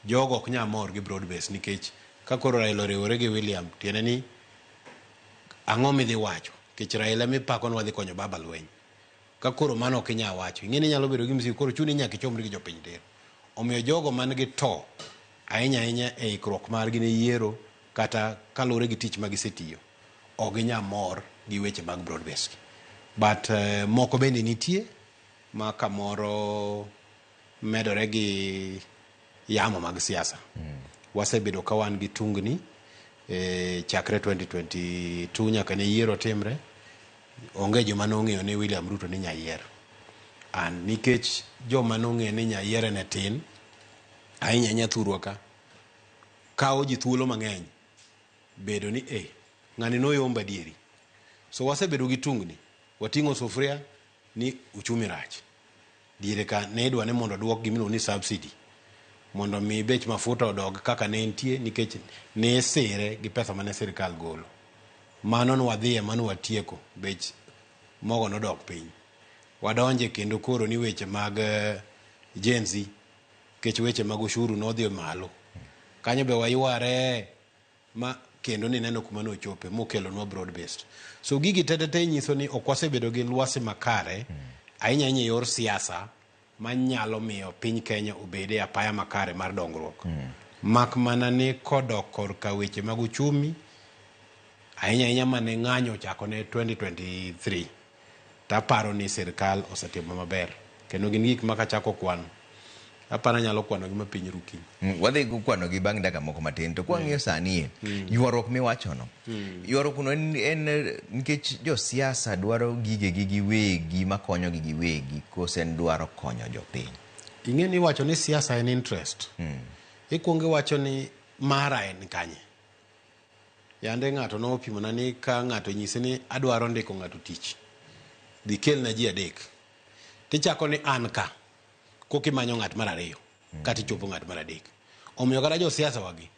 Jogo ok nyal mor gi broad base nikech ka koro Raila oriwore gi William, tiende ni ang'o midhi wacho? Nikech Raila mipako ni wadhi konyo baba lweny. Ka koro mano ok inyal wacho, ing'e ni inyalo bedo gi msigo, koro chuni nyaka ichomri gi jopiny tir. Omiyo jogo man gi to ahinya ahinya e ikruok margi ne yiero kata kaluwore gi tich ma gisetiyo, ok ginyal mor gi weche mag broad based. But moko bende nitie ma kamoro medore gi yamo mag siasa. Wasebedo ka wan gi tungni chakre 2022 nyaka ne yiero timre. Onge joma nong'eyo ni William Ruto ni nyayier. And nikech joma nong'eyo ni nyayiere ne tin, ahinya ahinya thurwa ka, kawo ji thuolo mang'eny bedo ni ng'ani noyombo adieri. So wasebedo gi tungni, wating'o sufuria ni uchumi rach. Diere ka ne idwa ni mondo oduok gimiluongo ni subsidy mondo mi bech mafuta odog kaka ne entie nikech ne isire gi pesa mane sirikal golo. Mano nwadhiye mano watieko, bech mogo nodok piny. Wadonje kendo koro ni weche mag Gen Z nikech weche mag ushuru nodhi malo. Kanyo be wayware ma kendo nineno kuma nochope mokelonwa broad based. So gigi te te te nyiso ni ok wasebedo gi lwasi makare ahinya ahinya e yor siasa manyalo miyo piny Kenya obed e apaya makare mar dongruok. Mak mana ni kodok korka weche mag uchumi ahinya ahinya mane ng'anyo ochako ne 2023 taparo ni sirkal osetimo maber kendo gin gik ma kachako kwano aparo anyalo kwano gi ma piny ru kiny. Wadhi kwano gi bang' dakika moko matin to kwang'iyo sani e ywaruok miwachono ywaruok no en nikech josiasa dwaro gigegi giwegi makonyogi giwegi kose en dwaro konyo jopiny. Ing'e ni iwacho ni siasa en interest. Ikwongo iwacho ni mara en kanye. Yande ng'ato nopimona ni ka ng'ato onyisi ni adwaro ndiko ng'ato tich, dhi kelna ji adek. Tichako ni an ka, koka imanyo ng'at mar ariyo, kata ichopo ng'at mar adek. Omiyo kata josiasa wagi,